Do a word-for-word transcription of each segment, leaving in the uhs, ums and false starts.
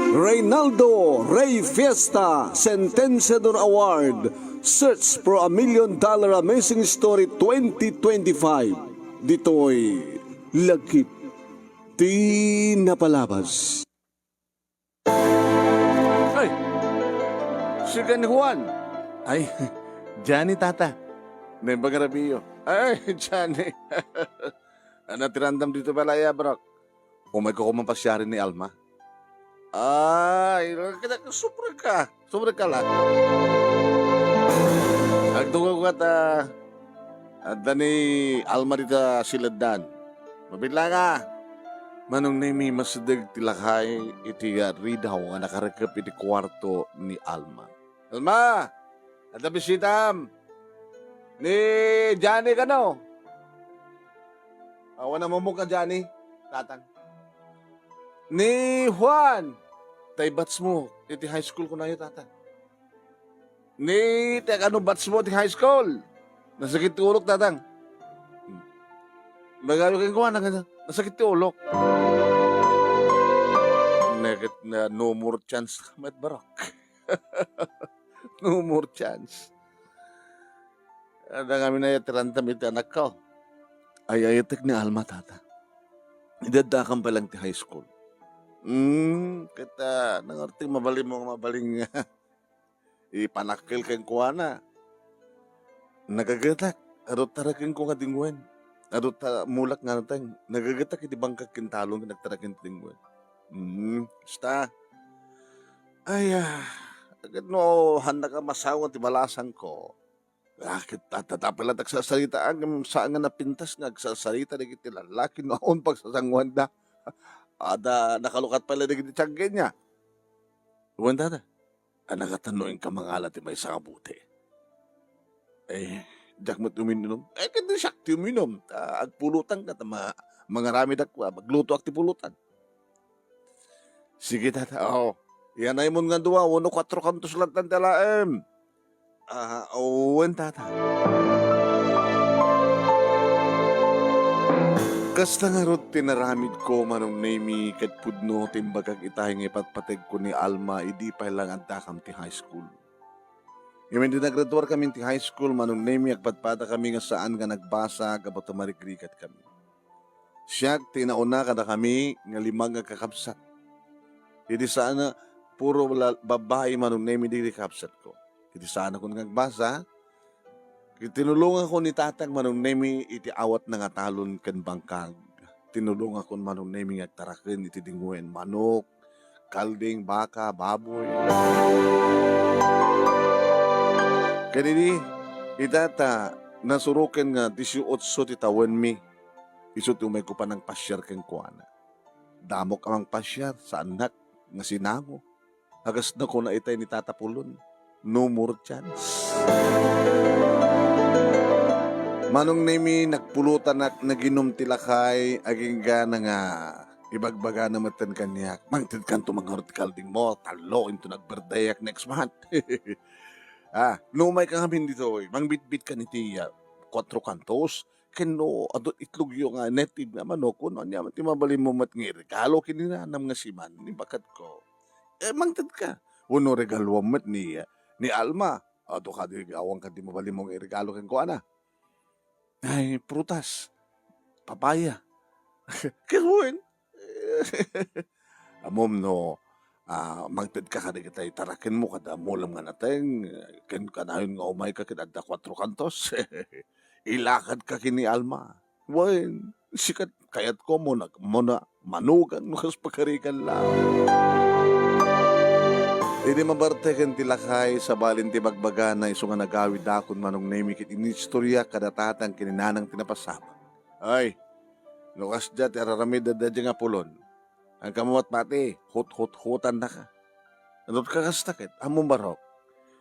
Reynaldo Rey Fiesta Sentenciador Award, Search for a Million Dollar Amazing Story twenty twenty-five. Ditoy lagip ti napalabas. Ay! Sika ni Juan? Ay, Johnny, tata. Naimbag a rabiyo. Ay, Johnny. Ano ti randam dito balay, Brok? Umayko koma pasiaren ni Alma. Ay, kita, subrek ka. Subrek ka la. Agtugawka ta adda ni Alma dita sileddan. Mabiit la nga. Manong Nemi, masideg ti lakay iti ridaw nga nakarekep iti kuarto ni Alma. Alma! Adda bisitam! Ni Johnny kano? Awan a mumuk a Johnny, tatang. Ni Juan! Tay batch mo iti high school kunayo, tatang. Ni, ti kano batch mo ti high school? Nasakit ti ulok, tatang. Hmm. Bagayo kenkuana, nasakit ti ulok. Neket na no more chance met, Brok. No more chance. Adda ngamin a tirandam iti anakko. Ay-ayatek ni Alma, tata. Idi addakam pay lang ti high school. Hmm, ket, ah, nangarti mabalin mo nga mabalin nga ipanakkel kenkuana. Nagagetak, adu ta rakenko nga dingwen. Adu ta mulak nga nateng. Nagagetak iti bangkag ken talon ken agtaraken ti dingwen. Hmm, basta. Ay, ah, ket no, hannaka masawen ti balasangko. Ah, ket ta-, ta-, tapay la ta agsarsarita, ngem saan nga napintas nga agsarsarita dagiti lallaki no awan pagsasanguanda. Adda nakalukat pay la dagiti tiaggenna. Wen, tata, a, nakatano inka mangala ti maysa nga bote. Eh, diak met uminum. Eh, ket di siak ti uminum. Ta agpulutanka ta ma-, mangaramidak, ah, maglutoak ti pulutan. Sige, tata. Oo. Iyanay mon nga dua, wenno kuatro kantos latta ti alaem. Ah, wen, tata. Kasta ngarud ti naramidko, Manong Nemi, ket pudno ti imbagak itay nga ipatpategko ni Alma idi pay lang addakam ti high school. Ngem idi naggraduarkami ti high school, Manong Nemi, agpadpadakami nga saan nga nagbasa gapu ta marigrigatkami. Siak ti nauna kadakami nga lima nga kakabsat. Idi saan a puro la-, babbai, Manong Nemi, dagiti kakabsatko. Idi saanakon nga agbasa, tinulongakon ni tatang, Manong Nemi, iti awatna nga talon ken bangkag. Tinulongakon, Manong Nemi, nga agtaraken iti dingwen, manok, kalding, baka, baboy. Ken idi, ita ta, nasuroken nga disiotso ti tawenmi, isu ti umayko panangpasiar kenkuana. Damok a mangpasiar, saannak nga sinango. Agasna kuna itay ni Tata Pulon, no more chance. Manong Nemi, nagpulutan ak, naginum ti lakay, agingga na nga ibagbagana metten kaniak, "Mangtedkanto mangarud ti kalding mo, tallo into nagberdeak next month." Ah, no umayka ngamin ditoy, mangbitbitkan iti, ah, kuatro kantos, ken no, adu itlogyo nga native nga manok, wenno ania man ti mabalinmo met nga iregalo ken ni nanam nga siman, ni baketko. Eh, mangtedka. Wenno regaluam met ni, ni Alma. Adu kadi awan kadi mabalinmo nga iregalo kenkuana. Ay, prutas. Papaya. Ket wen. Ammom no, ah, mangtedka kadagiti tarakenmo kada mulem nga nateng, ken kanayon nga umayka ket adda kuatro kantos. Ilakadka ken ni Alma. Wen, sikat kayatko mo nag-, mo na manugan no kas pagarigan la. Idi mabarteken ti lakay, sabalin ti bagbagana isu nga nagawidakon Manong Nemi ket inistorya kada tatang ken ni nanang ti napasamak. Ay, no kasdiay ti araramid daydiay nga pulon, Agkammo met pati, huthuthutannaka. Adu ka kasta ket, ammom barok.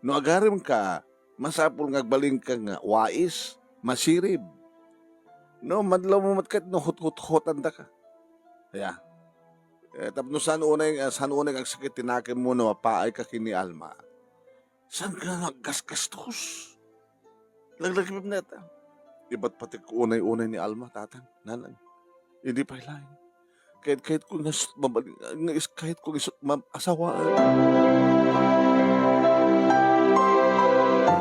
No agaremka, masapul nga agbalinka nga wais, masirib. No, madlawmo met ket no huthuthutannaka. Aya. Eh, tapno saan unay, ah, saan unay nga agsakit ti nakemmo no mapaayka ken ni Alma. Saan ka naggasgastos? Laglagipem neta. Ibatbatek unay-unay ni Alma, tatang, nanang. Idi pay laeng. Kayat-, kayatko nga isut' mabal-, nga is-, kayatko nga isut' ma-, asawaan.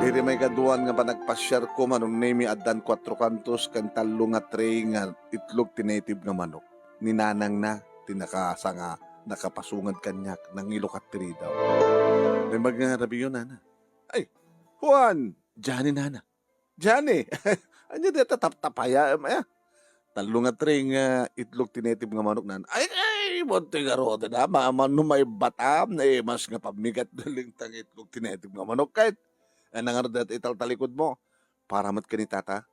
Iti maikaduan nga panagpasiarko, Manong Nemi, addan kuatro kantos ken tallo nga tray nga itlog ti native nga manok. Ni nanangna ti nakasanga, nakapasungad kaniak, nangilukat ti ridaw. Naimbag nga rabiyo, nana. "Ay, Juan!" "Johnny, nana." "Johnny, ania dayta taptapaya, em, aya?" "Tallo nga tray nga itlog ti native nga manok, nana." "Ay, ay, buntoy ngaruden, a, ma-, mano maibatam, naimas nga pammigat na lingtang itlog ti native nga manok, ket ania ngarud dayta italtalikod mo? Para met ken ni tata."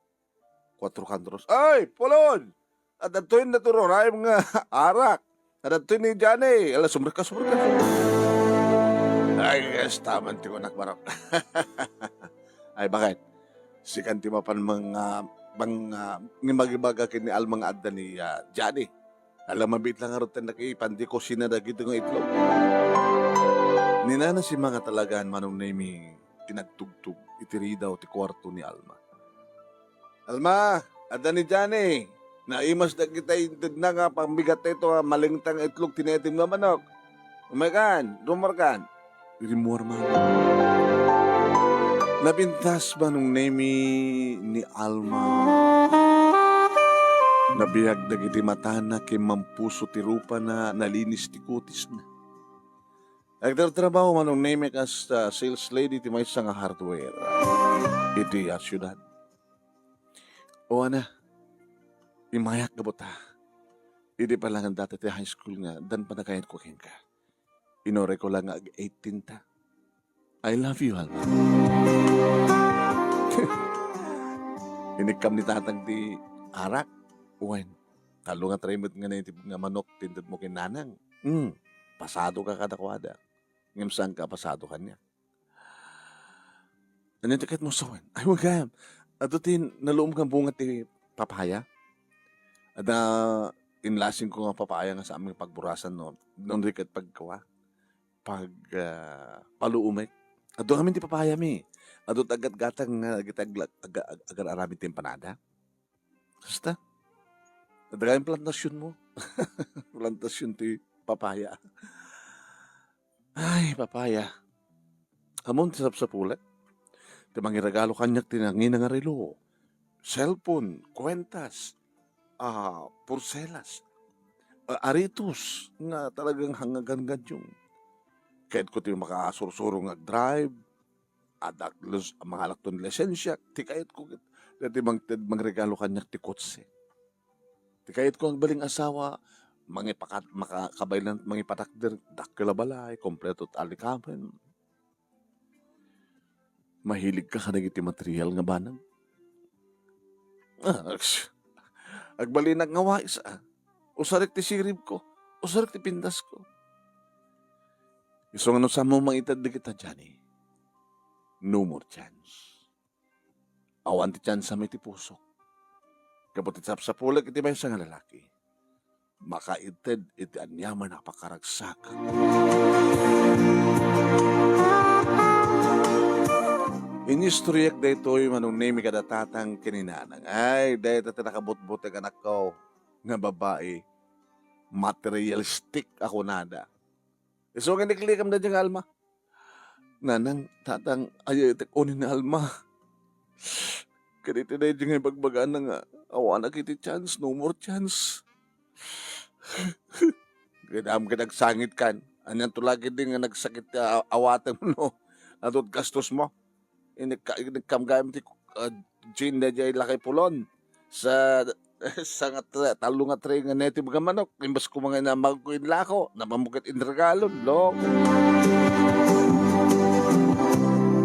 Kuatro kantos. "Ay, Pulon! Adtoy natururam nga arak. Adtoy ni Johnny." Ala, sumrekka, sumrekka, sumrekka. "Ay, kasta man ti kunak, barok." "Ay, bakit? Sikan ti mapan mang, ah, mang, ah, mangibaga ken ni Alma nga adda ni, ah, Johnny. Ala, mabiit lang ngarud ti nakipan ti kusina dagiti nga itlog." Ni nana simmangat talaga, Manong Nemi, ti nagtugtog iti ridaw ti kuarto ni Alma. "Alma, adda ni Johnny. Naimas dagita intedna nga pammigat dayta a malingtang itlog ti native nga manok. Umaykan, rumuarkan." Rimmuar man. Napintas, Manong Nemi, ni Alma. Nabiag dagiti matana ken mampuso ti rupana, nalinis ti kutisna. Agtartrabaho, Manong Nemi, kas, ah, sales lady ti maysa nga hardware iti, ah, siudad. O, ana, immayak gabut, a. Idi pa lang data ti high school nga addan panagayatko kenka. Inurayko lang nga ag-eighteen ta. I love you, Alma. Inikkam ni tatang ti arak. Wen, tallo nga tray met nga native nga manok ti intedmo ken nanang. Hmm, pasadoka kadakuada. Ngem saanka a pasado kaniak. Ania ti kayatmo sawen? Ay, wen gayam. Adu ti naluom nga bunga ti papaya. Adda inlasingko nga papaya nga saan nga pagburasan, no? Nung di ket pagkua, pag, ah, paluumek. Adu ngamin ti papayami. Adu ti aggatgatang nga dagiti agla-, aga-, aga-, agar-aramid ti empanada. Kasta. Adda gayam plantasionmo. Plantasion ti papaya. Ay, papaya. Ammom ti sapsapulek? Ti mangiregalo kaniak ti nangina nga relo, cellphone, kuentas, ah, porselas, ah, aritos nga talagang hangagan-ganyong. Kayatko ti makasursuro nga agdrive, adda ak-, mangalakton lisensia, ti kayatko ket, ti mang-, ti mangregalo kaniak ti kotse. Ti kayatko nga agbalin nga asawa, mangipakat-, maka-, kabaylan, mangipatakder, dakkel a balay, kompleto ti allikamen. Mahiligka kadagiti material nga banag? Ah, aks. Agbalinak nga wais, a. Usarek ti siribko, usarek ti pintasko. Isu nga no saanmo maited dagita, Johnny, no more chance. Awan ti tiansam iti pusok. Gapu ti sapsapulek iti maysa nga lalaki, makaited iti aniaman a pakaragsakan. Inistoriak daytoy, Manong Nemi, kada tatang ken ni nanang. Ay, dayta ti nakabutbuteng anakko nga babai. Materialistic a kunada. Isu nga iniklikam daydiay nga Alma. Nanang, tatang, ayatek unay ni Alma. Ket iti daydiay nga ibagbagana nga awanak iti chance, no more chance. Ket ammom ket agsangitkan. Anianto la ketdi nga nagsakit ti a-, awatem no? Adu ti gastos mo. Inikka-, inikkam gayam ti, ah, gin daydiay lakay Pulon. Sa, sa nga tra-, tallo nga tray nga native nga manok. Imbes ko nga inamagko inlako, napan mo ket inregalon, lo.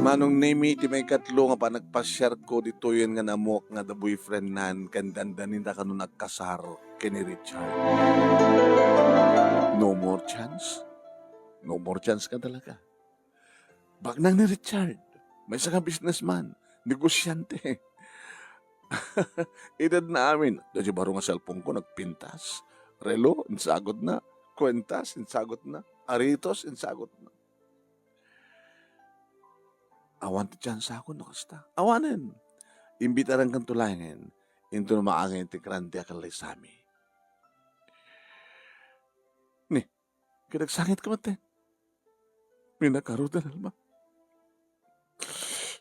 Manong Nemi, ti maikatlo nga panagpasiarko ditoyen nga namuak nga adda boyfriendnan ken dandaninta kano nagkasar ken ni Richard. No more chance? No more chance ka talaga. Baknang ni Richard, maysa nga businessman, negosyante. Itedna amin, daydiay baro nga cellphone ko, nagpintas. Relo, insagutna. Kuentas, insagutna. Aritos, insagutna. Awan ti tiansakon no kasta. Awanen. Imbitarankanto laengen inton maangin ti grande a kallisami. Kinagsangit ka met, Ten. Minakaro da Alma.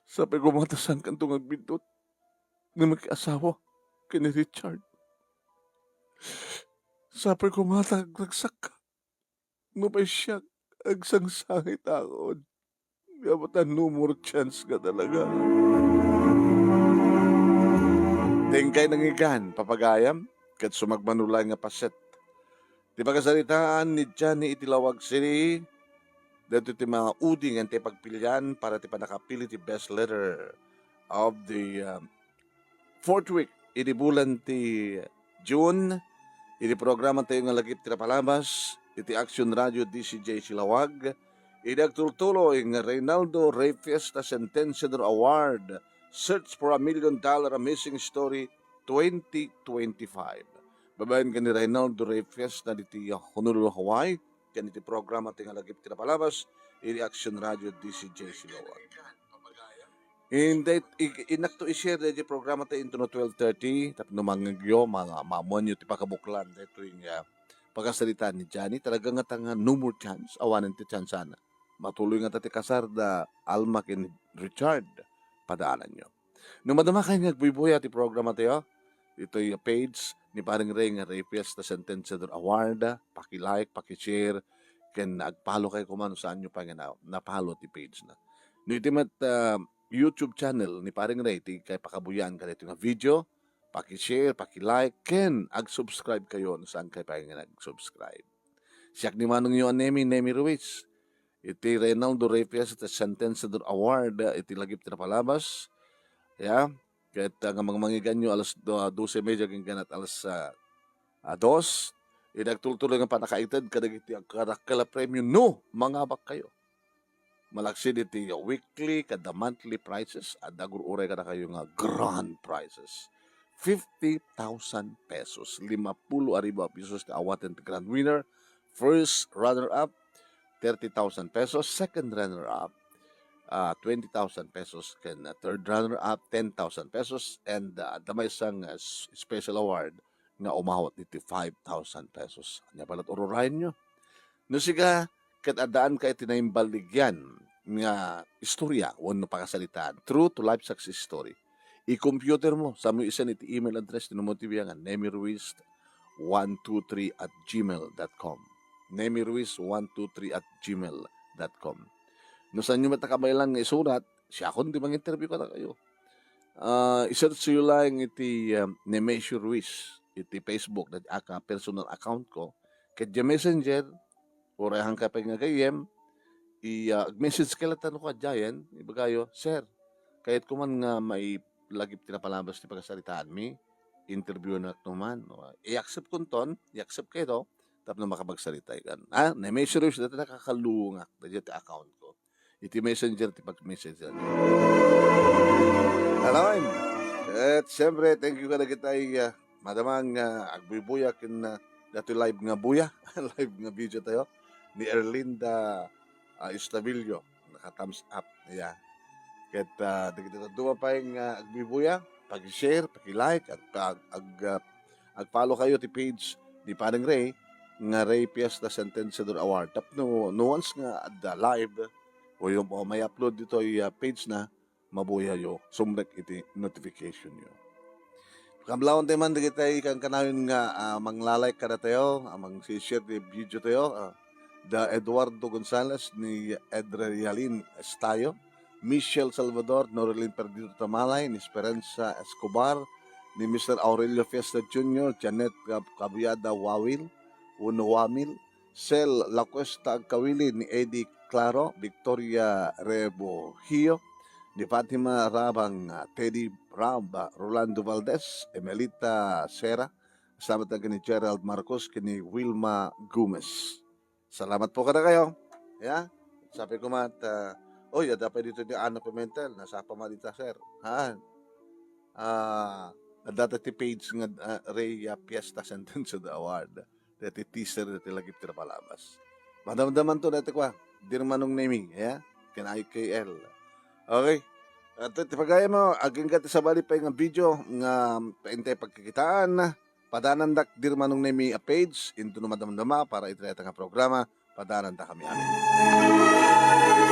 Sapay koma ta saankanto nga agbiddut nga makiasawa ken ni Richard. Sapay koma ta agragsakka. Nupay siak, agsangsangitakon. Ngem ta no more chance ka talaga. Dengkay nangigan, papagayam, ket sumagmano laeng nga paset. Ti pakasaritaan ni Johnny iti Laoag City, daytoy ti maudi nga intay pagpilian para ti pannakapili ti best letter of the, um, fourth week idi bulan ti June, idi programa tayo nga Lagip ti Napalabas iti Action Radio D C J C Laoag, idi agtultuloy nga Reynaldo Rey Fiesta Sentenciador Award, Search for a Million Dollar Amazing Story twenty twenty-five. Babaen ken ni Reynaldo Rey Fiesta diti Honolulu, Hawaii, ken iti programa tayo nga Lagip ti Napalabas iti Action Radio D C J C Laoag. Inday, i-, inakto i-share daydi programa tayo into no twelve thirty, tapno mangngegyo, ma-, maammoanyo ti pakabuklan daytoy nga pakasaritaan ni Johnny. Talaga nga ta nga no more chance, awanen ti chance na. Matuloy nga ta ti kasar da Alma ken Richard, padaananyo. No madama kayo nga agbuybuya ti programa tayo, itoy page ni Paring Ray nga Ray Fiesta Sentenciador Award, paki-like, paki-share, ken ag-follow kayo koma no saanyo pa nga na, na-follow ti page na. No iti met, ah, YouTube channel ni Paring Ray, ti kay pakabuyaan ka dito nga video, paki-share, paki-like, ken ag-subscribe kayo no saan kayo pa nga nag-subscribe. Siak ni manongyo a Nemi, Nemi Ruiz. Iti Reynaldo Rey Fiesta Sentenciador Award, ah, iti Lagip ti Napalabas. Ya, ket, ah, nga mangmangiganyo alas do-, dose media ken kanat alas, ah, ah, dos. Idi agtultuloy nga pannakaited kadagiti agkarakkel a premio no mangabak kayo. Malaksid iti weekly kada monthly prizes, adda agur-uray kadakayo nga grand prizes. Fifty thousand pesos, limappulo a ribu a pesos ti awaten ti grand winner. First runner-up, thirty thousand pesos. Second runner-up, ah, twenty thousand pesos. Ken, ah, third runner-up, ten thousand pesos. And, ah, adda maysa nga s-, special award nga umawat iti five thousand pesos. Ania pay la ti ururayenyo? No sika, ket addaanka iti naimballigyan nga istorya wenno pakasaritaan, true to life success story, i-computer mo, saanmo isend iti email address ti numero ti biangan, nemiruiz one two three at gmail dot com. Nemiruiz one two three at gmail dot com. No saanyo met a kabaelan nga isurat, siakon ti manginterview kadakayo. Ah, i-search yo laeng iti, ah, Nemesio Ruiz iti Facebook, dayta ka personal account ko. Ket diay Messenger, uray ahanka pay nga gayyem, i-, ah, ag-message ka latta no kadiayen, ibagayo, "Sir, kayatko man nga mailagip ti napalabas ti pakasaritaanmi, interview nak no man." No, i-accept kunton, i-accept kayo, tapno makapagsarita kan. Ah, Nemesio Ruiz, dayta nakakalungak, dayta ti account ko. Iti Messenger ti pag-message. Alaman. At siyempre, thank you kadagitay, ah, madamang, ah, agbuybuya ken, ah, datoy live nga buya, live nga video tayo ni Erlinda, ah, Estabillo. Naka-thumbs up. Yeah. Ket, ah, dagiti dadduma pay nga agbuybuya, pag-share, pag-like, ag-, ag-, ag-, ah, ag-follow kayo ti page ni Paring Ray nga Ray Fiesta Sentenciador Award. Tapno, no once nga adda live, o yung, o may upload ditoy, ah, page na, mabuyayo, sumrek iti notification yo. Kablawan tayo man, dagitay kankanayon nga, ah, manglalike kadatayo, ah, mang-share ti video tayo, ah, da Eduardo Gonzalez ni Edre Yalin Estayo, Michelle Salvador, Norelin Perdido Tamalay, ni Esperanza Escobar, ni Mister Aurelio Fiesta Junior, Janet Cab-, Cabuyada Wawil, Uno Wamil, Sel La Cuesta Agkawili, ni Eddie Claro, Victoria Rebojillo, ni Fatima Rabang, ah, Teddy Rab, ah, Rolando Valdez, Emelita Sera, kasama tayo ni Gerald Marcos, ken ni Wilma Gomez. Salamat po kadakayo. Ya, sabi ko man, ah, oy, adda pay dito ni Ana Pimentel, nasapa man dita, sir. Ha? Ah, adda ti page nga, ah, Ray, ah, Fiesta Sentenciador Award. Dati teaser, dati lagip ti napalabas. Madamdaman to, dati kwa, Dear Manong Nemi, ya? Ken I K L. Okay. At ti pagayam, agingga ti sabali pay nga video nga paintay pagkikitaan. Padanandak, Dear Manong Nemi a page, into no madamdama para iti dayta nga programa. padanandakami. Amen.